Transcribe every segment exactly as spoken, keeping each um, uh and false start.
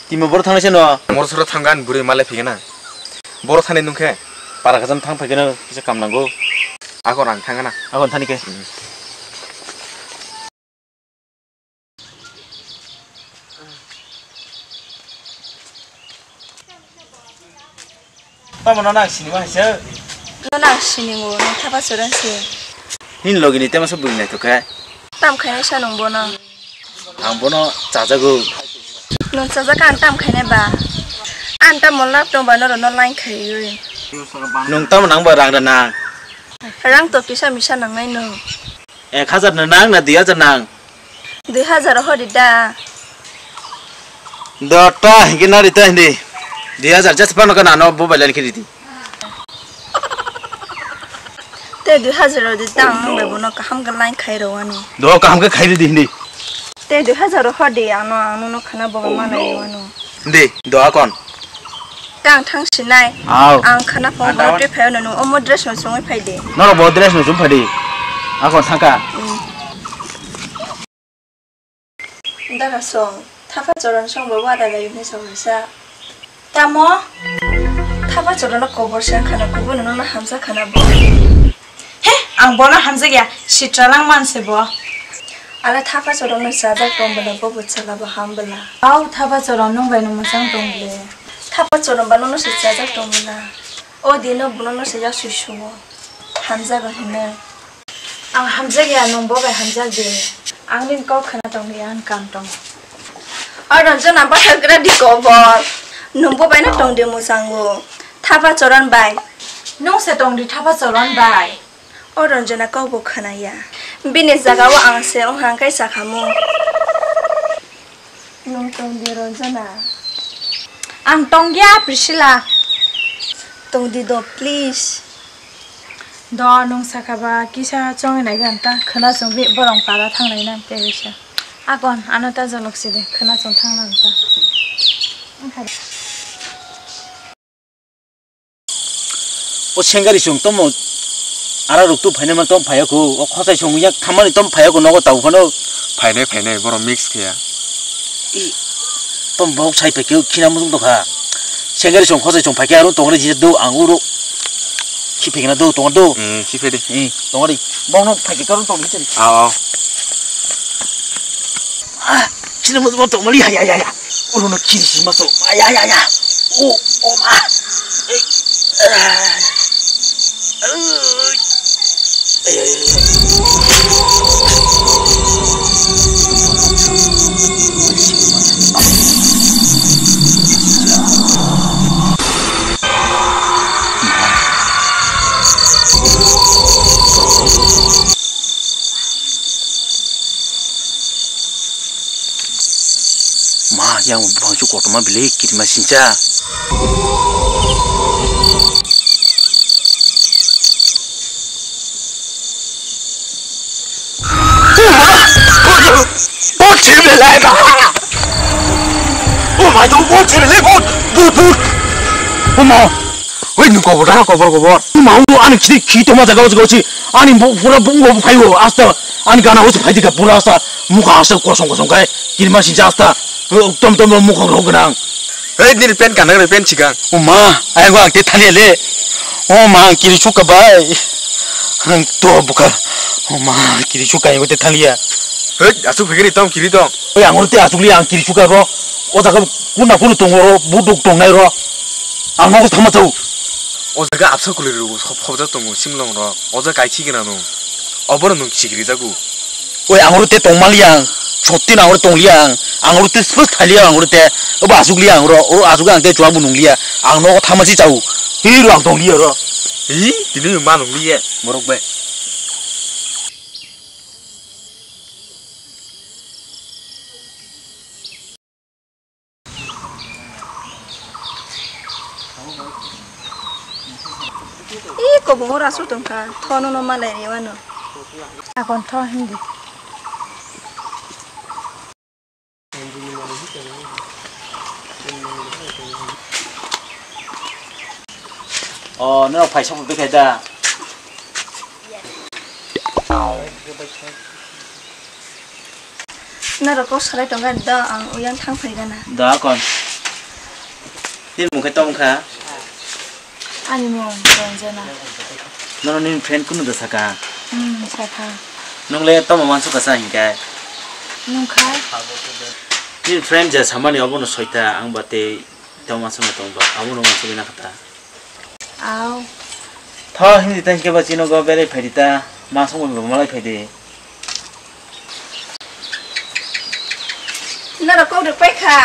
Timo boro thangnaise no. Moro soro thanggan bwrwi malai phigena. Boro thani nungkhe. Para khajam thang phaikeno kisa kam nango. Ako rang thangana. Ako thani khe. Tamo no nang sinima hai se? No nang siningo, no thapa chorang se. Hin logi ni tema se bui nai to khe. Tam khainai sa nung bono. Ang bono chajago. Nung chajak ang tam khainai ba. Ang tam mo lap tong ba no ro no line khaiwi. Nung tam nang ba rang da nang. Rang to kisa misa nang nai no. Ek hajar no nang na dui hajar nang? Dui hajar hodi da. Dota, hingke nari ta hindi. Dui hajar just pano ka nano bo bailani kiri di. Te dui hajar hodi ta ang nang bai bono kaham ka line khai ro wani. Do kaham ka khai di hindi. Te dui hajar hodi ano ang nono khana bo ma nai wano. Hindi, do akon. Tang thang sinai. Aw. Ang khana phone Ada. Borok twi phaio nung omo dress no chungwi phai di. Norok bo dress no chung phai di. Ako thangka. Mm. Dara song, thapa choron song bo wada lai ni song sa. Tamo? Thapa choron no kobor sang khana kubo no no hamsa khana bo. He, ang bono hamjakya, sitra lang manse bo. Ala thapa chorokno chajak tong bwla, bo bwchala bo ham bwla. Au thapa chorok nwng bai no mwchang tong bwle. Thapa chorok ba nono se chajak tong bwla. O dino bo nono se yak sui sumo. Hamjago hino. Ang hamjakya, nwng bo bai hamjak di. Ang nini kok khna tong di, ang kam tong. O Ranjana bwthar gra di kobor. Nwng bo bai no tong di mwchango. Thapa chorok bai. Nwng se tong di thapa chorok bai. O Ranjana kok bo khwnaya. Bini jaga o ang se wng hang khe sakhamu. Nwng tong di Ranjana. Ang tong ya Priscilla. Tong di do please. Do nwng sakha ba kisa chongwi nai gan ta khwna chwng bi borong para thang nai na tei bisa. Akon ano ta jolok si de khwna chwng thang nang ta. O sengari song tomo ara rok tu phaina man tom phaya ko o khosai song yak thamani tom phaya ko nogo tau phano. Phainai, phainai, borok mix khe ya. I, tom bok sai phai khe khina mujung tokha. Sengari song khosai song phai khe aro tongre jisa do ang uro. Khi phai khe na do tong do. Eh, khi phai de. Eh, tongre. Bok no phai khe karo tong ni chari. Aw, aw. Ah, chini mo mo tong mali ya, ya, ya, ya. Ulo no kiri si ma so. Ya, ya, ya. O, o ma. Ei. Ah. Ai. Ai, ai, ai. Ma, yang buphang su kotorma bile kirima sincha. O ma! Bot chiri belai ba! O ma, do bot chiri belai, bot! Bot, bot! O ma! Oi, nwng kobor da, kobor, kobor. O ma, o ani khi, khi tongma jaga o jaga o si. Ani bo, pura bo, bo phai o, asta. Ani gana o si phai di ka, pura asta. Mukha asta, kosong, kosong kai. Kirima sincha asta. Tom, tom, mukha rok gwnang. Hei, nini pen kana, pen chikang. O ma, ayang ko ang te thani le. O ma, ang kiri suka bai. Ang to buka. O ma, kiri suka ayang ko te thani ya. Hei, asuk phegiri tong, kiri tong. Oi, ang oro te asuk li ang kiri suka ro. O jaga kuna kunu tong ro, buduk tong nai ro. Ang nogo thama chau. O jaga absa kuli ro, hop, hop ja tongo, simlong ro. O jaga kai chigena no. Obono nwng chigri jago. Oi, ang oro te tongmaliya ang. Sotti no ang oro tongliya ang. Ang oro te spes thaliya ang oro te. Obo asukliya ang oro. Oro asuk ang te chuabu nungliya. Ang nogo thamachi chao. Hi ro ang tongliya oro. Hi, tini ma nungliya. Borok bai. Ih, kobongor aswk tongkha, thono no malai rewano. Akon tho hindi. O, norok phaisa bo bekhai da. Norok kok salai tongkha do, ang uyang thang phai gana. Da kon. Nini mung khe tong kha? Ani mung Ranjana. Nono nini friend kunu da saka? Hmm, saka. Nung le tamo mansu kasa hinkai? Nung khai? Nini friend ja samani obono soita ang ba tei tamo mansu tong ba. Abono mansu bina kata. Au. Tho, hindi ta hinkhe ba chino go berai phai di ta. Ma songwi bo malai phai di. Norok kok rwk pai kha.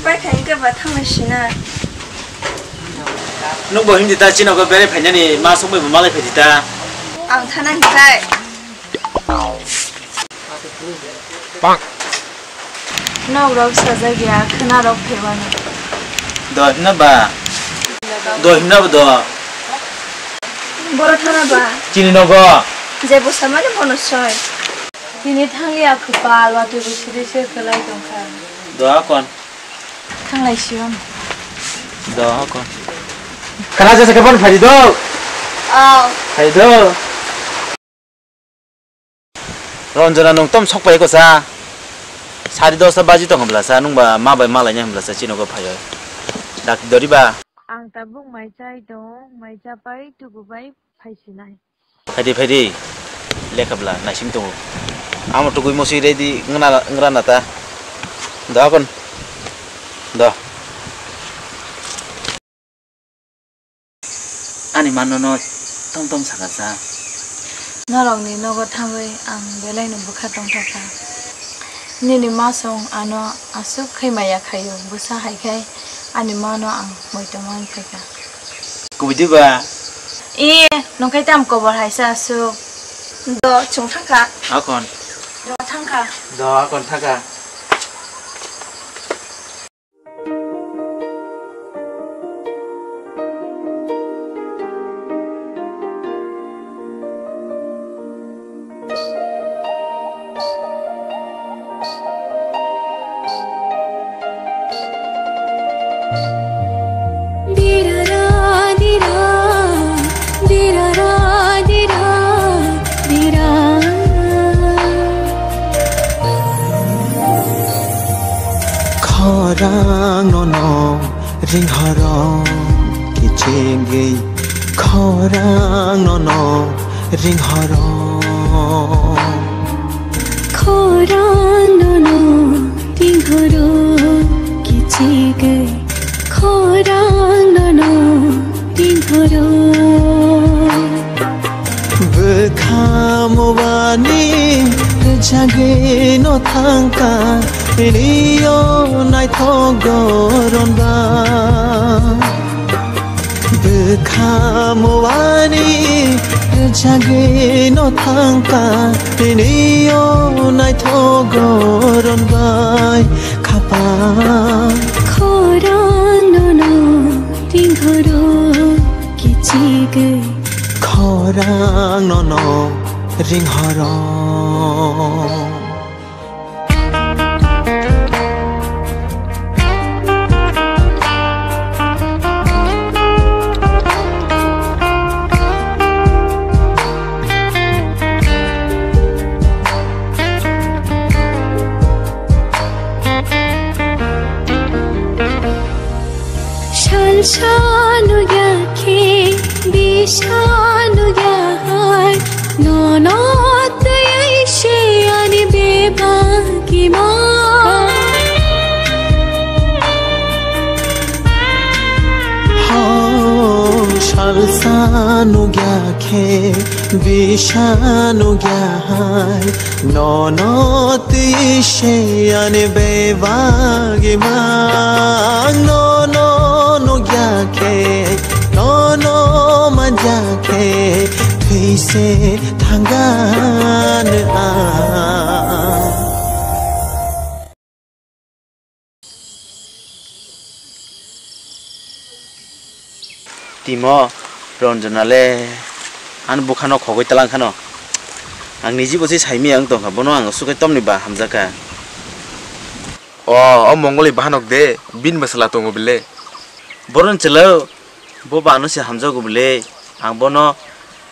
Pai kha hinkhe ba thanglai sina. Nung bo hindi ta chino go berai phainani ma songwi bo malai phai di ta. Ang thana hinkhai. Nok rok sajak ya, khwna rok phaiwano. Do himna ba? Do himna ba do? Boro thana ba? Chini nogo? Je bwsa mani bono soi. Tini thangli a kwpal watwi bo siri se kwlai tongkha. Do akon. Thanglai siyong. Do akon. Khana jasa kapan phai do? Oh. Phai do. Ranjana, nwng tom sok pai ko sa? Sari dosta baji tong hwnbla sa, nwng ba ma bai malai nai hwnbla sa, chino go phaio. Dak dori ba? Ang tabuk mai chai tong, mai cha pai tugu bai phai sinai. Phaidi, phaidi. Lekha bla naising tongo. Amo tugui mosi ready ngra, ngra nata. Do akon. Do. Ani mano no tom tom saka sa. Norokni nogo thangwi ang belai no bwkha tongthokha. Nini masong ano aswk khai maya khaio, bwsa hai khai ani mano ang moi tongma wng phaikha. Kubui diba? E, nongkhai tam kobor hai sa aswk. Do, chwng thangkha. Akon. Do, thangkha. Do, akon thangkha. Khorang nono ringhoro kichigwi, khorang nono ringhoro. Khorang nono ringhoro kichigwi, khorang nono ringhoro. Bwkha muwani rwjagwi no thangkha, rio naithok goron ba. Bwkha muwani rwjagwi no thangkha, rio naithok goron bai khapang. Khorang nono ringhoro kichigwi. Khorang nono ringhoro. Salsa nugya khe, bisa nugya hai, nono twi se ani bebak ima. Ho, salsa nugya khe, bisa nugya hai, nono twi se ani bebak imang, nono nugya khe, nono manja khe, thwi se thanggan ang. Timo, Ranjana le ani bwkhano khogwi talang khano. Ang niji bo se saimaya wng tongkha, bono ang aswk khe tomni ba hamjakha. O, o Mongolni bahanok de, bini bwsala tongo bile. Bohrokni chwla, bo ba ano se hamjago bile. Ang bono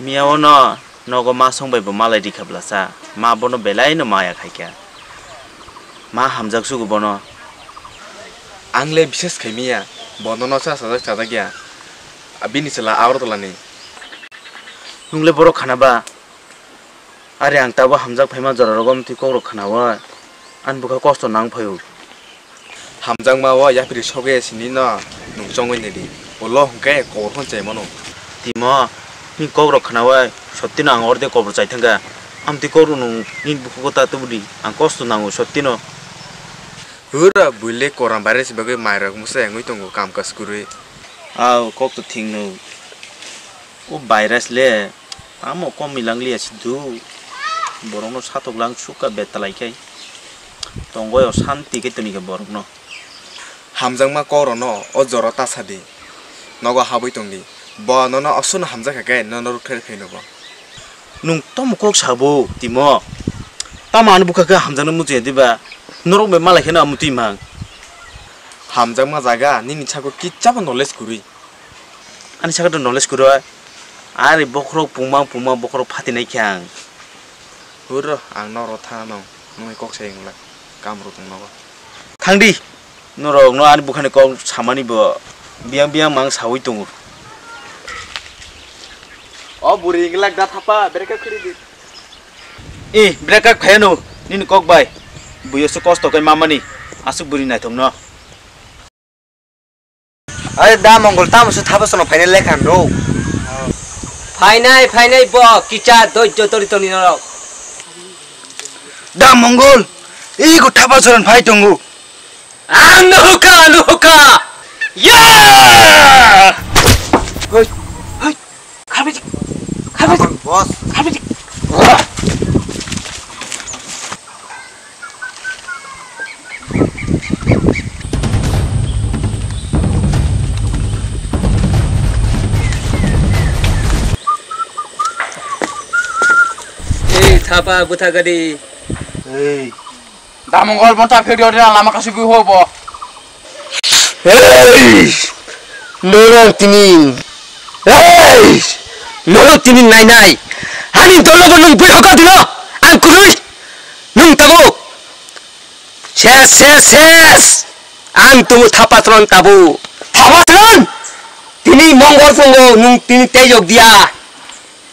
miya ono nogo ma song bai bo malai rikha bwlasa. Ma bono belai no maya khaikha. Ma hamjak sugo bono. Ang le bises khai miya, bo nono sa sajak sajak ya. Bini chwla Agartala ni. Nwng le borok khana ba? Are ang tabo hamjak phaima jora rogo amtwi kok rok khana o. Ani bwkha kosto nang phai o. Hamjakma o yapri sogwi sini no nwng chongwi naidi. Ulo hwnkhe kobor phano chai mano. Timo, nini kok rok khna bai, sotti no ang orde kobor chai thangkha. Amtwi kok rok nwng nini bukhugo ta tubudi, ang kosto nango sotti no. Hura buile koram virus bagwi mai rok musa wngwi tongo kam kasu kwrwi. Aw, kok to thik no. O virus le. Tamo komwi lang liya si du. Borokno satok lang sukha betalai khai. Tongoi o santi khe toni khe borokno. Hamjakma kok rokno o jora ta sadi. Nogo habwi tongdi. Bo nono aswkno hamjak kha khe nono rwkhlai phai nogo. Nwng tamo kok sabo timo? Tamo ani bwkha khe hamjakno muchungya diba? Norok bai malai kheno amtwi mang. Hamjakma jaga nini sako kichabo knowledge kwrwi. Ani sakha do knowledge kwrwi. Ari bokhorok pungma pungma bokhorok phatinai khe ang. Hurro, ang norok thana nong. Nungni kok sai wngla. Kamro tong nogo. Thangdi. Norok no ani bukhani kok samani bo biyang biyang mang sawi tongo. O buri wngla da thapa, break up khiri di. Eh, break up khayano. Nini kok bai. Buyo se kosto kai mamani. Asuk buri naithok no. Are da Mongol, tamo se thapa sono phainai lekha no. Phainai, phainai bo kicha doijo tori toni norok. Da Mongol, ego thapa soron phai tongo. Ang no huka, ang no huka. Ya! Hoi, hoi. Kharbaijak, kharbaijak, boss. Kharbaijak. Ei, thapa, bwtha gadi. Ei. Da Mongol, bonta phirdi odi na lama kasi bui ho bo. Ei! Norok tini. Ei! Norok tini nai nai. Ani dolo bo nung bui hokha dino. Ang kurui. Nung tabo. Ses, ses, ses. Ang tumu thapatron tabo. Thapatron! Tini Mongol phungo nung tini tejok dia.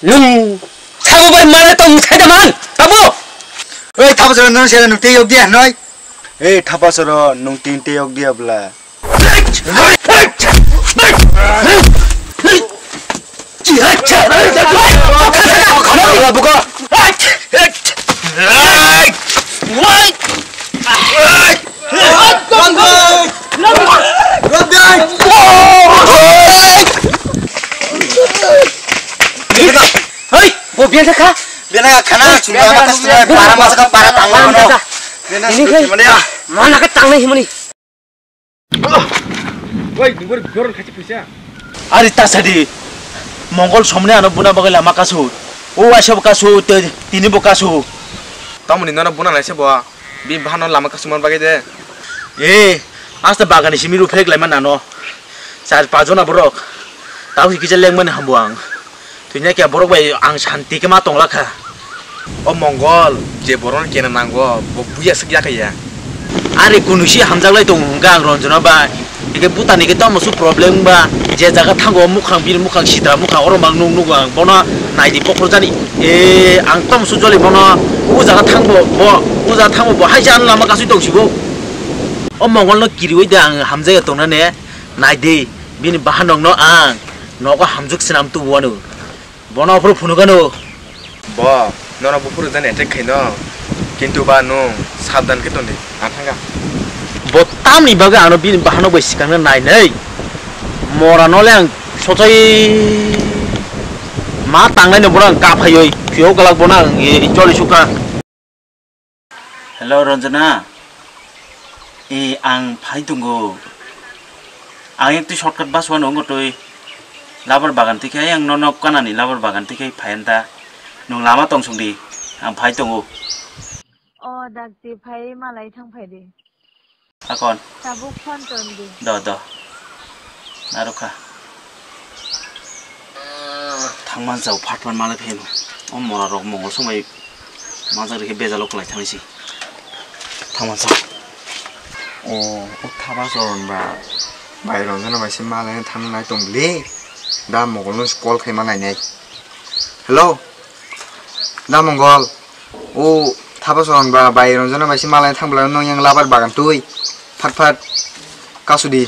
Nwng sabo bai mane tong thai da man, tamo? Oi, thapa soro nwng sero nwng tei yok dia, noi? Ei, thapa soro nwng tin tei yok dia bla. Hei, bo biya kha. Biya kha na, chunga ma tas na, para ma sa para tang ma no. Ini kai. Mana ka tang nai himani. Woi, nunggu goron khachi pisa. Ari tasadi. Mongol somne ano buna bagai lama kasu. O aisa bo kasu, tini bo kasu. Tamoni nono buna naise bo. Bini bahano lama kasumar bagwi de. Eh, asta bagani simi ruphrek laima nano. Char pajona borok. Tao kisa lengmani hambo ang. Tunya kya borok bai ang santi khe ma tongla kha. O Mongol, je borok kena nango, bo buya sik ya kaya. Ari kunusi hamjak lai tong hwnka ang Ranjana bai. Ike butani ke tamo su problem ba, je jaga thango mukhang bini mukhang sitra mukhang oro mang nuk nugo ang bono naidi bokhor jani. E, ang tamo su joli bono, o jaga thangbo bo, o jaga thangbo bo, hai jan lama kasui tong sibo. O Mongol no kiriwi de ang hamjaya tongna ne, naidi, bini bahanok no ang, nogo hamjuk sinam tubuano. Bono aphuru phunukano. Bo, nono buphuru jani attack khaino. Kintu ba nwng sabdan khe tongdi, ang thangkha. Bo tamni bagwi ano bini bahanok bai swkangna nainai. Mora nole ang sochai ma tangnaino bono ang kaphaioi. Phiyok galak bono ang e, e joli sukha. Hello, Ranjana. E, ang phai tongo. Ang ekti shortcut bus wano wngwi twi. Labar bagan tikhe ang nono kanani labar bagan tikhe phai anta. Nwng lama tong song di. Ang phai tongo. O, dakti phai malai thang phai di. Akon. Tabuk phone ton di. Do, do. Narukha. Thangman chao, phat phat malai pheno. O mora rok Mongol somai majak rikhe bejalo kwlai thangsi. Thangman chao. O, o thapa soron ba. Bai Ranjana bai se malai thang nai tong le. Da Mongol no call khai ma nai nai. Hello. Da Mongol. O thapa soron ba bai Ranjana bai se malai thang bla no yang labar bagan tui. Phat phat. Kasudi.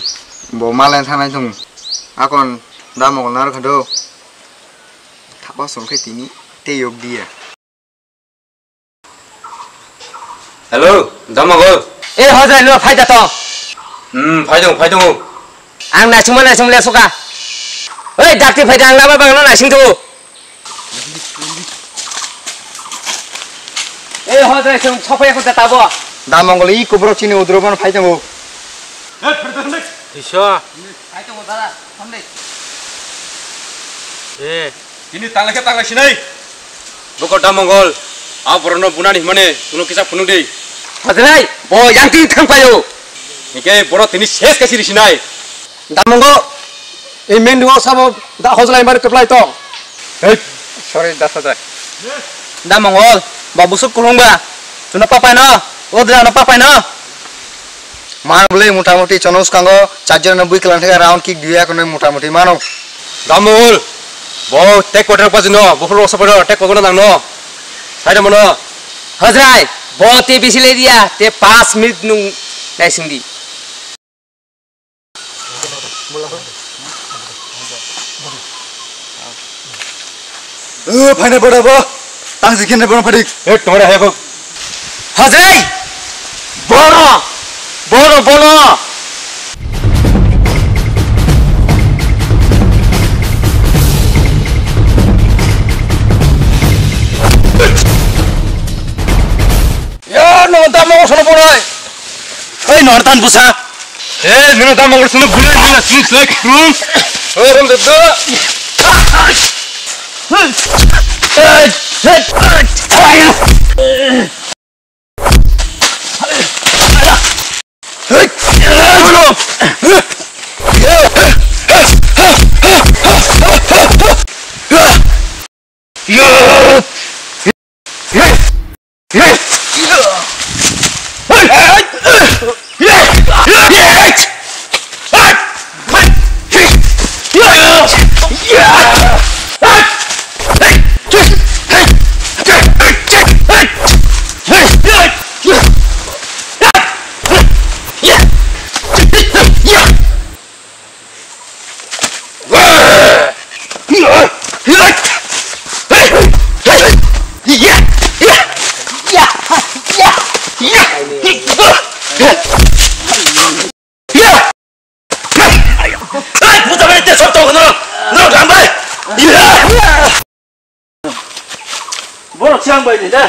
Bo malai thang nai tong. Akon da Mongol nar khado. Thapa soron khai tini. Te yok dia. Hello, da Mongol. Eh, Hojai, no, phai da to. Hmm, phai dong, phai dong. Ang naisingma naising le suka. Oi, dakti phai da, ang lama bang no naising tu. Eh, Hojai, sung sopai ko da tabo. Da Mongol, i kubro chini udro ban phai dong. Tisa. Phai tongo dada, thomde. Eh. Tini tanglai khe tanglai sinai. Bokol da Mongol. A borokno bunani himani kuno kisa phunuk di. Hojai, bo yang tini thang paio. Hingke borok tini ses khe siri sinai. Da Mongol, i mendungo sabo da Hojai mari keplai tong. Hei. Sorry, da Hojai. Da Mongol, bo busuk kulung ba. Chuno papai no, o dra no papai no. Man bwlwi motamuti chono swkango charjon no bwi kwlang thai round kick diya kono motamuti mano. Da Mongol, bo tek quarter pajino, bo phuru roksa pajino, tek quarter nangno. Saida mano. Hojai, bo te bisi le diya, te pas minute nung naising di. Eh, phaina bora bo. Tang sikhin bora phadik. Eh, tongra hai bo. Hajai! Bora! Bora, bora! Ya, no, tamo sono bora. Hei, Nortan busa. Hei, nino tamo sono bora, nino sini selek, hmm. Hei, rom de do. Borok siang bai ni da.